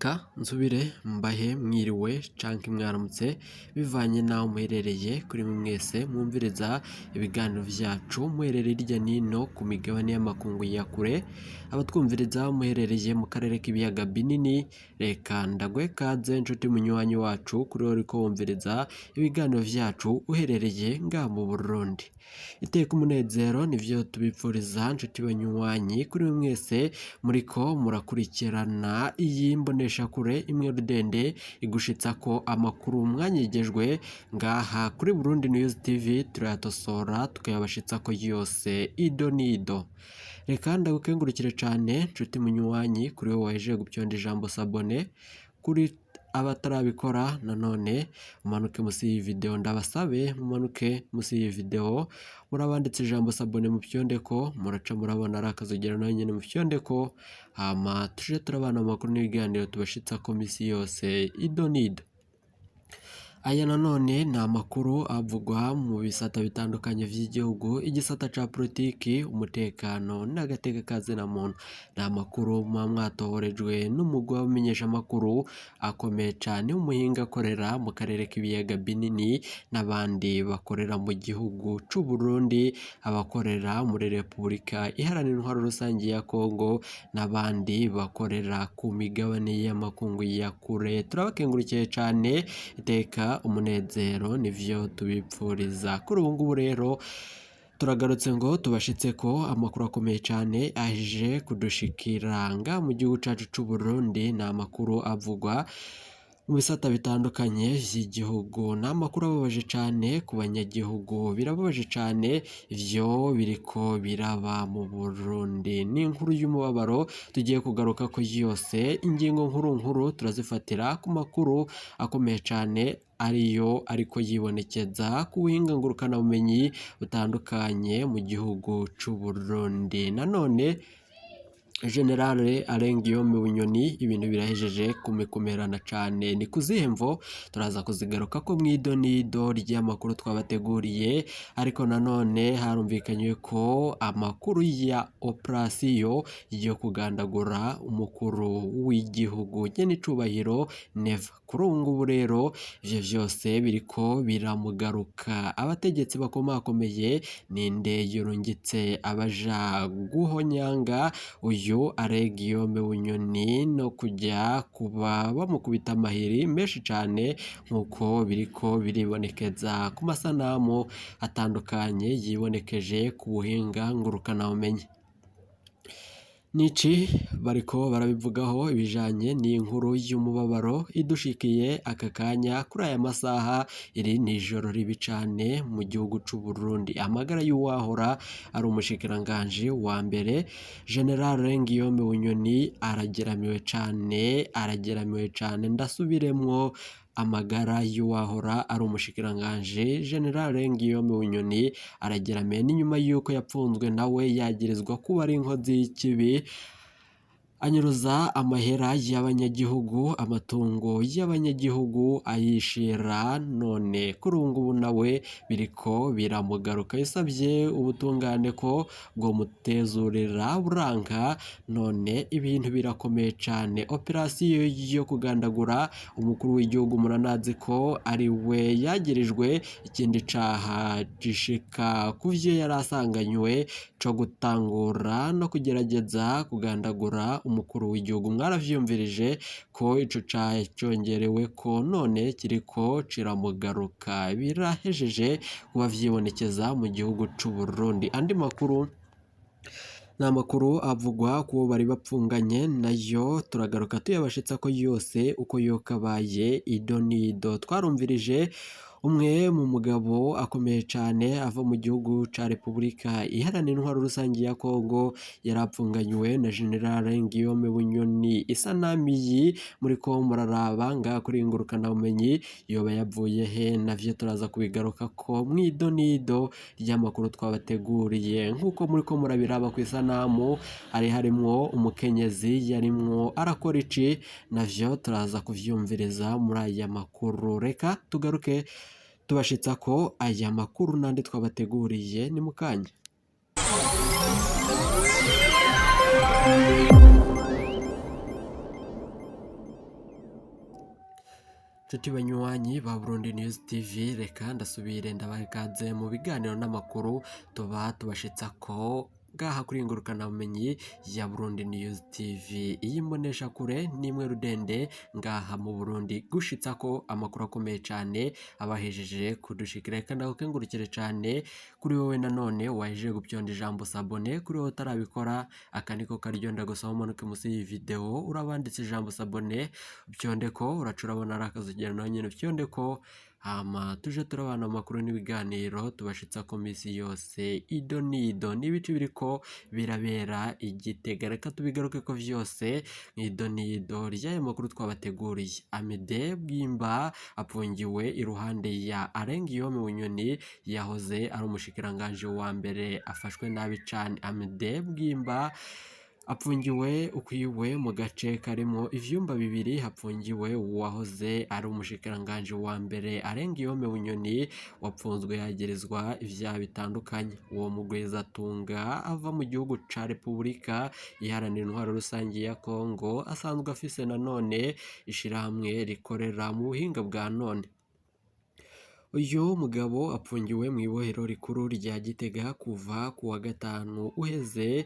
Reka nsubire mbahe mwiriwe canke mwaramutse bivanye n'aho muherereye kuri mwe mwese mwumviriza ibiganiro vyacu muherereye hirya nino ku migabane y'amakungu ya kure, abatwumviriza muherereye mu karere k'ibiyaga binini, reka ndaguhe kaze nshuti munywanyi wacu kuri wowe uriko wumviriza ibiganiro vyacu uherereye ngaha mu Burundi. Iteka umunezero nivyo tubipfuriza nshuti banywanyi kuri mwe mwese muriko murakurikirana iyi mboneshakure imwe rudende igushitsako amakuru mwanyigejwe ngaha kuri Burundi News TV turayatosora tukayabashitsako yose ido nido. Reka ndagukengurukire cane nshuti munywanyi kuri wowe wahejeje gupyonda ijambo s'abonner, kuri abatarabikora nanone mumanuke musi y'iyi video ndabasabe mumanuke musi y'iyi video murabanditse ijambo s'abonner mupyondeko muraca murabona ari akazogera nayo nyene mupyondeko hama tuje turabana mu makuru n'ibiganiro tubashitsako misi yose ido nido. Aya nanone ni amakuru avugwa mu bisata bitandukanye vy'igihugu, igisata ca politiki, umutekano n'agateka ka zina muntu. Ni amakuru muba mwatohorejwe n'umugwi w'abamenyeshamakuru akomeye cane w'umuhinga akorera mu karere k'ibiyaga binini n'abandi bakorera mu gihugu c'Uburundi, abakorera muri Repubulika Iharanira Intwaro Rusangi ya Kongo n'abandi bakorera ku migabane y'amakungu ya kure. Turabakengurukiye cane iteka umunezero nivyo tubipfuriza. Kuri ubu ngubu rero turagarutse ngo tubashitseko amakuru akomeye cane aje kudushikira ngaha mu gihugu cacu c'Uburundi, ni amakuru avugwa mu bisata bitandukanye vy'igihugu. Ni amakuru ababaje cane ku banyagihugu, birababaje cane ivyo biriko biraba mu Burundi. Ni inkuru y'umubabaro tugiye kugarukako yose, ingingo nkuru nkuru turazifatira ku makuru akomeye cane ariyo ariko yibonekeza ku buhinga ngurukanabumenyi butandukanye mu gihugu c'Uburundi. Nanone General Alain Guillaume Bunyoni ibintu birahejeje kumikumerana cane, ni kuzihe mvo turaza kuzigarukako mw'idonido ry'amakuru twabateguriye, ariko nanone harumvikanywe ko amakuru ya operasiyo yo kugandagura umukuru w'igihugu nyen'icubahiro Neva. Kuri ubu ngubu rero ivyo vyose biriko biramugaruka, abategetsi bakomakomeye ninde yurungitse abaja guhonyanga uyu Alain Guillaume Bunyoni no kuja kuba bamukubita amahiri menshi cane nk'uko biriko biribonekeza ku masanamu atandukanye yibonekeje ku buhinga ngurukanabumenyi. Nici bariko barabivugaho ibijanye n'inkuru y'umubabaro idushikiye aka kanya kuri aya masaha, iri n'ijoro ribi cane mu gihugu c'Uburundi. Amagara y'uwahora ari umushikiranganji wa mbere General Alain Guillaume Bunyoni arageramiwe cane, arageramiwe cane ndasubiremwo amagara y'uwahora ari umushikiranganji General Alain Guillaume Bunyoni arageramiwe n'inyuma y'uko yapfunzwe nawe yagirizwa kuba ari inkozi y'ikibi anyuruza amahera y'abanyagihugu, amatungo y'abanyagihugu ayishira, none kuri ubu ngubu nawe biriko biramugaruka. Yasavye ubutungane ko bwomutezurira buranka, none ibintu birakomeye cane. Operasiyo yo kugandagura umukuru w'igihugu muranazi ko ari we yagirijwe ikindi caha gishika kuvyo yari asanganywe co gutangura no kugerageza kugandagura umukuru w'igihugu. Mwaravyumvirije ko ico caha congereweko none kiriko kiramugaruka, birahejeje kuba vyibonekeza mu gihugu c'Uburundi. Andi makuru ni amakuru avugwa kubo bari bapfunganye nayo turagaruka tuyabashitsako yose uko yokabaye ido nido. Twarumvirije umwe mu mugabo akomeye cane ava mu gihugu ca Repubulika Iharanira Intwaro Rusangi ya Kongo yarapfunganywe na General Guillaume Bunyoni. Isanamu iyi muriko muraraba ngaha kuri ngurukanabumenyi yoba yavuye he? Navyo turaza kubigarukako mw'idonido ry'amakuru twabateguriye. Nk'uko muriko murabiraba kw'isanamu hari harimwo umukenyezi yarimwo arakora ici, navyo turaza kuvyumviriza muri aya makuru. Reka tugaruke tubashitsako aya makuru nandi twabateguriye ni mukanya. Nshuti banywanyi ba Burundi News TV, reka ndasubire ndabaha ikaze mu biganiro n'amakuru tuba tubashitsako ngaha kuri ngurukanabumenyi ya Burundi News TV. Iyi mboneshakure ni imwe rudende ngaha mu Burundi gushitsako amakuru akomeye cane abahejeje kudushikira. Reka ndagukengurukire cane kuri wowe nanone wahejeje gupyonda ijambo s'abonner. Kuri wowe utarabikora, aka niko karyo ndagusaba umanuke musi y'iyi video urabanditse ijambo s'abonner, upyondeko, uraca urabona ari akazogera, nawe nyene upyondeko, hama tuje turabana mu makuru n'ibiganiro tubashitsako misi yose, ido nido n'ibice biriko birabera i Gitega. Reka tubigarukeko vyose mw'ido nido ry'ayo makuru twabateguriye. Amede Bwimba apfungiwe iruhande ya Alain Guillaume Bunyoni yahoze ari umushikiranganji wa mbere, afashwe nabi cane. Amede Bwimba apfungiwe ukwiwe mu gace karimwo ivyumba bibiri, hapfungiwe uwahoze ari umushikiranganji wa mbere Alain Guillaume Bunyoni, wapfunzwe yagirizwa ivyaha bitandukanye. Uwo mugwizatunga ava mu gihugu ca Repubulika Iharanira Intwaro Rusangi ya Kongo asanzwe afise nanone ishirahamwe rikorera mu buhinga bwa none. Uyu mugabo apfungiwe mw'ibohero rikuru rya Gitega kuva kuwa gatanu uheze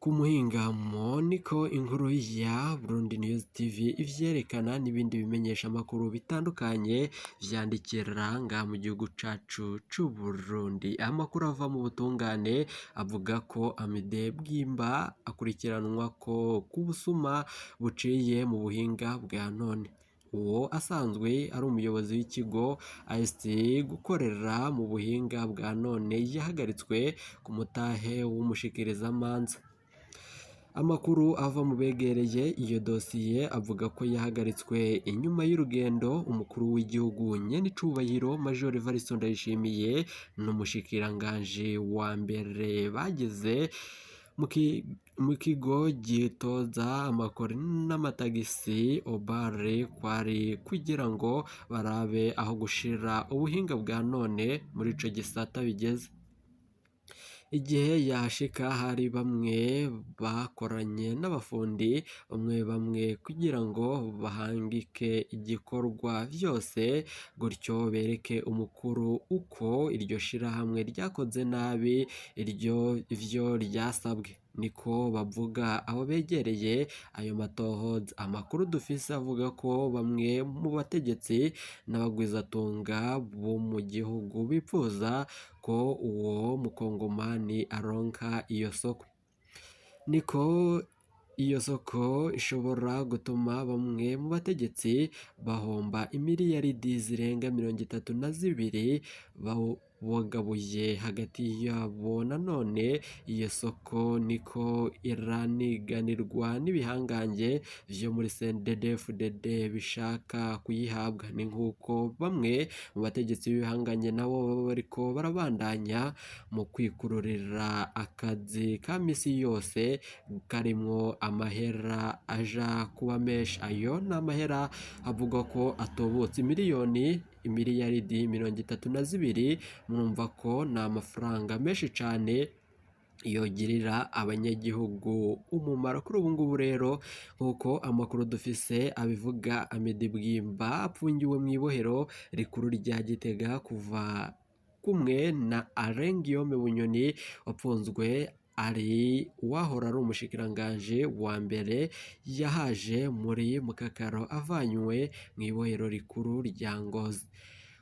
ku muhingamo, niko inkuru ya Burundi News TV ivyerekana n'ibindi bimenyeshamakuru bitandukanye vyandikira ngaha mu gihugu cacu c'Uburundi. Amakuru ava mu butungane avuga ko Amede Bwimba akurikiranwa ko kubusuma buciye mu buhinga bwa none. Uwo asanzwe ari umuyobozi w'ikigo AST gukorera mu buhinga bwa none yahagaritswe ku mutahe w'umushikirizamanza. Amakuru ava mu begereye iyo dosiye avuga ko yahagaritswe inyuma y'urugendo umukuru w'igihugu nyenicubahiro Major Evariste Ndayishimiye n'umushikiranganji wa mbere bagize mu kigo gitoza amakori n'amatagisi Obare, kwari kugira ngo barabe aho gushira ubuhinga bwa none muri ico gisata bigeze. Igihe yahashika hari bamwe bakoranye n'abafundi bamwe bamwe kugira ngo bahangike igikorwa vyose, gutyo bereke umukuru uko iryo shirahamwe ryakoze nabi iryo ivyo ryasabwe, niko bavuga abo begereye ayo matohoza. Amakuru dufise avuga ko bamwe mu bategetsi n'abagwizatunga bo mu gihugu bipfuza ko uwo mukongomani aronka iyo soko. Niko iyo soko ishobora gutuma bamwe mu bategetsi bahomba imiriyaridi zirenga 32 bagabuye hagati yabo. Nanone iyo soko niko iraniganirwa n'ibihangange vyo muri CNDD-FDD bishaka kuyihabwa. Ni nk'uko bamwe mu bategetsi b'ibihangange nabo baba bariko barabandanya mu kwikururira akazi ka misi yose karimwo amahera aja kuba menshi. Ayo ni amahera avugwa ko atobotse imiliyoni imiriyaridi 32, murumva ko ni amafaranga menshi cane yogirira abanyagihugu umumaro. Kuri ubu ngubu rero, nk'uko amakuru dufise abivuga, Amede Bwimba apfungiwe mw'ibohero rikuru rya Gitega kuva kumwe na Alain Guillaume Bunyoni wapfunzwe ari uwahora ari umushikiranganji wa mbere, yahaje muri Mukakaro avanywe mw'ibohero rikuru rya Ngozi,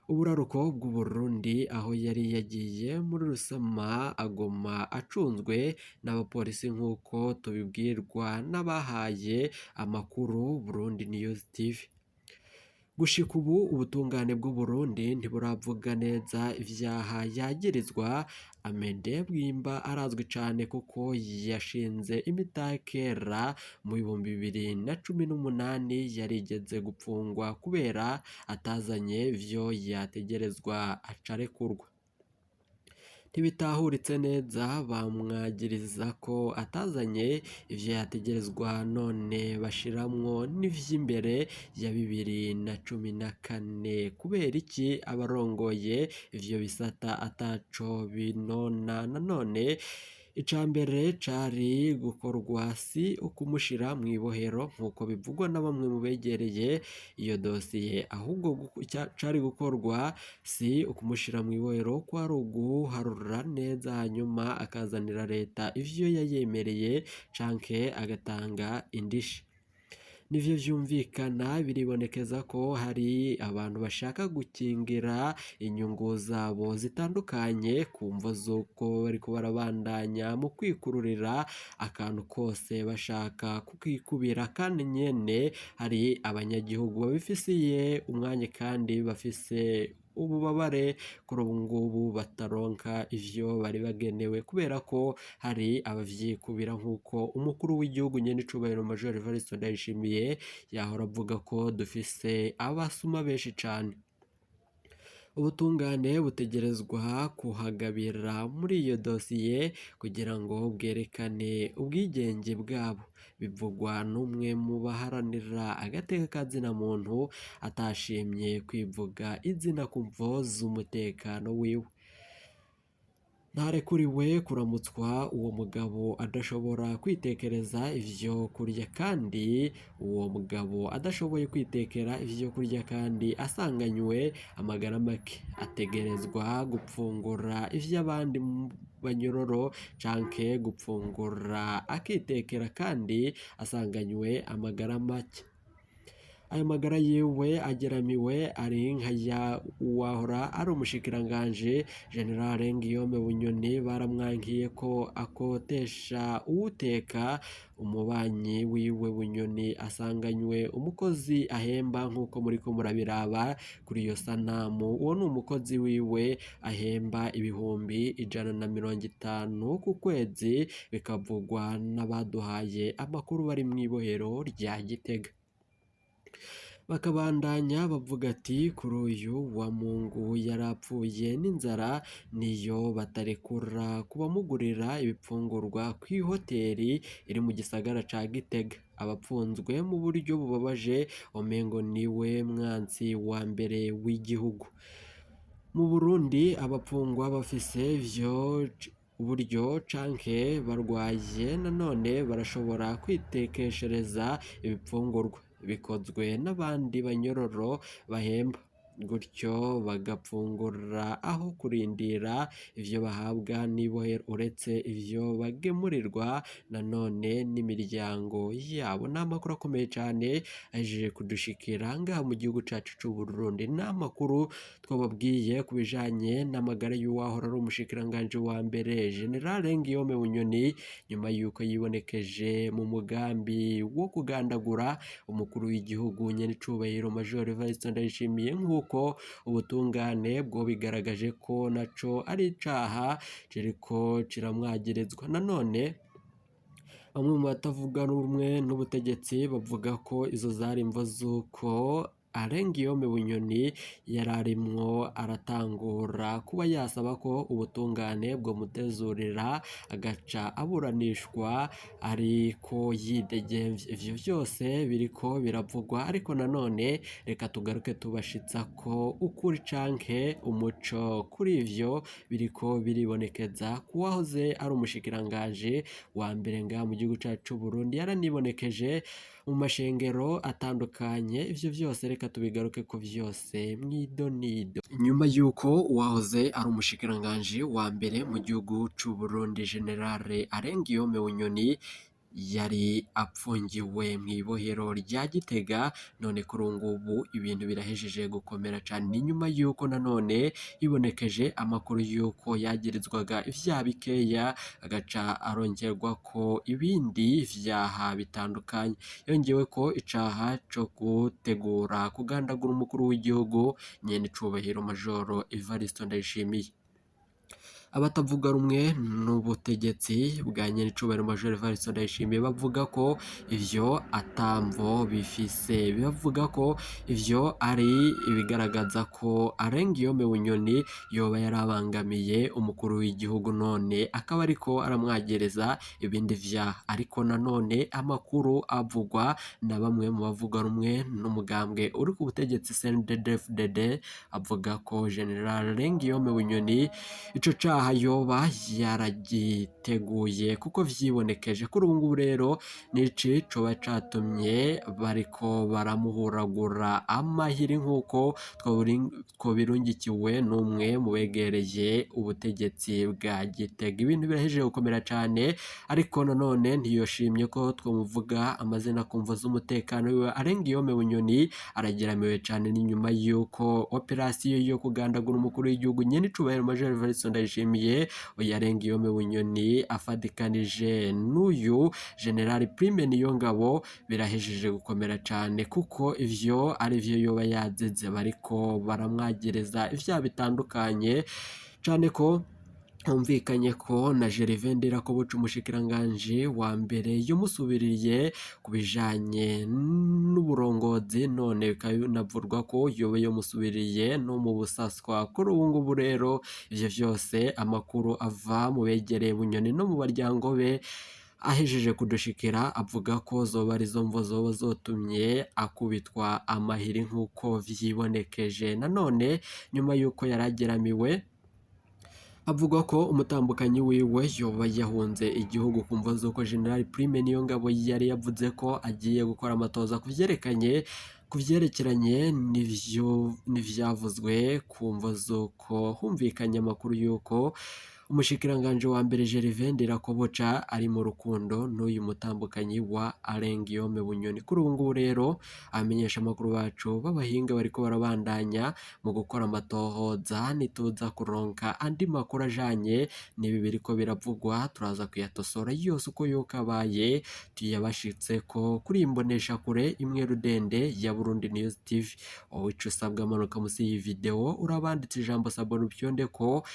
uburaruko bw'Uburundi, aho yari yagiye muri Rusama, aguma acunzwe n'abapolisi nk'uko tubibwirwa n'abahaye amakuru Burundi News TV. Gushika ubu ubutungane bw'Uburundi ntiburavuga neza ivyaha yagirizwa. Amede Bwimba arazwi cane kuko yashinze imitahe kera mu 2018, yarigeze gupfungwa kubera atazanye ivyo yategerezwa, acarekurwa. Ntibitahuritse neza, bamwagiriza ko atazanye ivyo yategerezwa, none bashiramwo n'ivy'imbere ya 2014. Kubera iki abarongoye ivyo bisata ataco binona? Nanone Ica mbere cari gukorwa si ukumushira mw'ibohero nk'uko bivugwa na bamwe mu begereye iyo dosiye, ahubwo cari gukorwa si ukumushira mw'ibohero kwari uguharura neza hanyuma akazanira leta ivyo yayemereye canke agatanga indishi. Nivyo vyumvikana biribonekeza ko hari abantu bashaka gukingira inyungu zabo zitandukanye ku mvo z'uko bariko barabandanya mu kwikururira akantu kose bashaka kukikubira, kandi nyene hari abanyagihugu babifisiye umwanya kandi bafise ububabare kuri ubu ngubu bataronka ivyo bari bagenewe kubera ko hari abavyikubira nk'uko umukuru w'igihugu nyen'icubahiro Major Evariste Ndayishimiye yahora avuga ko dufise abasuma benshi cane. Ubutungane butegerezwa kuhagabira muri iyo dosiye kugira ngo bwerekane ubwigenge bwabo, bivugwa n'umwe mu baharanira agateka ka zina muntu atashimye kwivuga izina ku mvo z'umutekano wiwe. Ntarekuriwe kuramutswa uwo mugabo adashobora kwitekereza ivyo kurya, kandi uwo mugabo adashoboye kwitekera ivyo kurya kandi asanganywe amagara make, ategerezwa gupfungura ivy'abandi banyororo canke gupfungura akitekera kandi asanganywe amagara make. Ayo magara yiwe ageramiwe ari nka ya uwahora ari umushikiranganji General Guillaume Bunyoni, baramwankiye ko akotesha uwuteka umubanyi wiwe Bunyoni asanganywe umukozi ahemba nk'uko muriko murabiraba kuri iyo sanamu. Uwo ni umukozi wiwe ahemba 150,000 ku kwezi, bikavugwa n'abaduhaye amakuru bari mw'ibohero rya Gitega. Bakabandanya bavuga ati kuri uyu wa Mungu yarapfuye n'inzara niyo batarekura kubamugurira ibipfungurwa kw'ihoteri iri mu gisagara ca Gitega. Abapfunzwe mu buryo bubabaje omengo niwe mwansi wa mbere w'igihugu. Mu Burundi abapfungwa bafise ivyo uburyo canke barwaye nanone barashobora kwitekeshereza ibipfungurwa bikozwe n'abandi banyororo bahemba, gutyo bagapfungura aho kurindira ivyo bahabwa n'ibohero, uretse ivyo bagemurirwa nanone n'imiryango yabo. Ni amakuru akomeye cane ahejeje kudushikira ngaha mu gihugu cacu c'Uburundi. Ni amakuru twababwiye ku bijanye n'amagara y'uwahora ari umushikiranganji wa mbere General Guillaume Bunyoni, nyuma yuko yibonekeje mu mugambi wo kugandagura umukuru w'igihugu nyen'icubahiro Major Evariste Ndayishimiye, nk'uko ubutungane bwo bigaragaje ko naco ari icaha kiriko kiramwagirizwa. Nanone bamwe mu batavuga rumwe n'ubutegetsi bavuga ko izo zari imvo z'uko Alain Guillaume Bunyoni yararimwo aratangura kuba yasaba ko ubutungane bwomutezurira agaca aburanishwa ariko yidegemvye. Ivyo vyose biriko biravugwa, ariko nanone reka tugaruke tubashitsa ko ukuri canke umuco kuri ivyo biriko biribonekeza kuwahoze ari umushikiranganji wa mbere ngaha mu gihugu cacu c'Uburundi, yaranibonekeje mu mashengero atandukanye. Ivyo vyose reka tubigaruke ko vyose mw'idonido. Nyuma yuko uwahoze ari umushikiranganji wa mbere mu gihugu c'Uburundi General Alain Guillaume Bunyoni yari apfungiwe mw'ibohero rya Gitega, none kuri ubu ngubu ibintu birahejeje gukomera cane. Ni nyuma yuko nanone hibonekeje amakuru yuko yagirizwaga ivyaha bikeya agaca arongerwa ko ibindi vyaha bitandukanye. Yongewe ko icaha co gutegura kugandagura umukuru w'igihugu nyen'icubahiro Major Evariste Ndayishimiye. Abatavuga rumwe n'ubutegetsi bwa nyen'icubahiro Major Evariste Ndayishimiye bavuga ko ivyo atamvo bifise, bavuga ko ivyo ari ibigaragaza ko Alain Guillaume Bunyoni yoba yarabangamiye umukuru w'igihugu, none akaba ariko aramwagereza ibindi vyaha. Ariko nanone amakuru avugwa na bamwe mu bavuga rumwe n'umugambwe uri ku butegetsi CNDD-FDD avuga ko General Alain Guillaume Bunyoni ico caha Icaha yoba yaragiteguye kuko vyibonekeje. Kuri ubu ngubu rero nici coba catumye bariko baramuhuragura amahiri nk'uko twobirungikiwe n'umwe mu begereye ubutegetsi bwa Gitega. Ibintu birahejeje gukomera cane, ariko nanone ntiyoshimye ko twomuvuga amazina kumvo z'umutekano wiwe. Arenga Guillaume Bunyoni arageramiwe cane n'inyuma y'uko operasiyo yo kugandagura umukuru w'igihugu nyenicubahiro Major Evariste Ndayishimiye, uyu Arenga Guillaume Bunyoni afadikanije n'uyu General Prime Niyongabo, birahejeje gukomera cane kuko ivyo arivyo yoba yazize, bariko baramwagereza ivyaha bitandukanye cane ko humvikanye ko na Gervais Ndirakobuca umushikiranganji wa mbere yamusubiriye ku bijanye n'uburongozi, none bikaba binavurwa ko yoba yamusubiriye no mu busaswa. Kuri ubu ngubu rero ivyo vyose amakuru ava mu begereye Bunyoni no mu baryango be ahejeje kudushikira avuga ko zoba arizo mvo zoba zotumye akubitwa amahiri nk'uko vyibonekeje. Nanone nyuma y'uko yarageramiwe avuga ko umutambukanyi wiwe yoba yahunze igihugu ku mvo z'uko General Prime Niyongabo yari yavuze ko agiye gukora amatoza ku vyerekeranye n'ivyo n'ivyavuzwe ku mvo z'uko humvikanye amakuru y'uko umushikiranganji wa mbere Gervais Ndirakobuca ari mu rukundo n'uyu mutambukanyi wa Alain Guillaume Bunyoni. Kuri ubu ngubu rero abamenyesha amakuru bacu b'abahinga bariko barabandanya mu gukora amatohoza, nituza kuronka andi makuru ajanye n'ibi biriko biravugwa turaza kuyatosora yose uko yokabaye tuyabashitseko kuri iyi mboneshakure imwe rudende ya Burundi News TV. Wowe ico usabwa, manuka musi y'iyi video urabanditse ijambo s'abonner, upyondeko,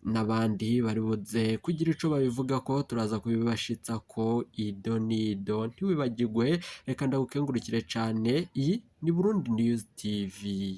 n'abandi bari buze kugira ico babivuga ko turaza kubibashitsa ko ido nido. Ntiwibagirwe, reka ndagukengurukire cane. Iyi ni Burundi News TV.